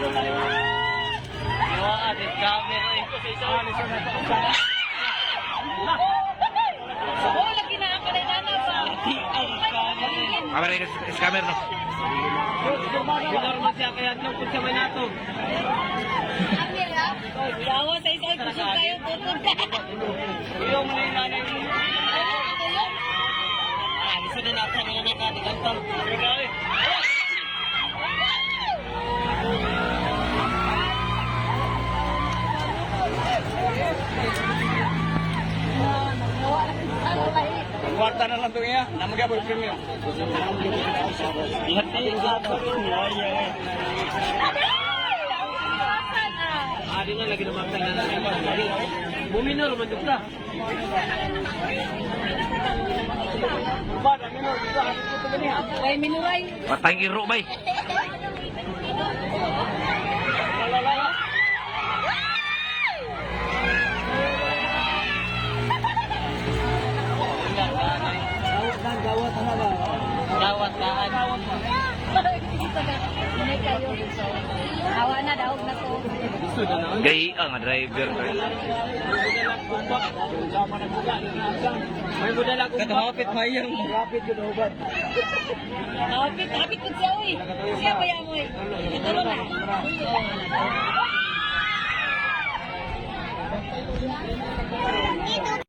Iwa, discover eh. Oh, lagi na ako na nana pa. Camera yung scammer, no? Minor man siya kaya nung kung siya may nato. Yawa sa isa, kusog kayo, tutod ka. Iyo mo na yung nanay mo. Ah, gusto na natin na nakatikantan. Ikaw eh. Kwarta na lang ito niya. Namagabol premium. Ari nga lagi naman sa nanay. Buminor man dugta. Way minuray. Patang iro, bay. Gawat kaan. Minay kayo. Awa na, daog na ko. Gay ang driver. May budala kung Katahapit mayang. Rapid yun, ubat. Hapit, hapit po siya, uy. Siya ba yan, uy? Ito na.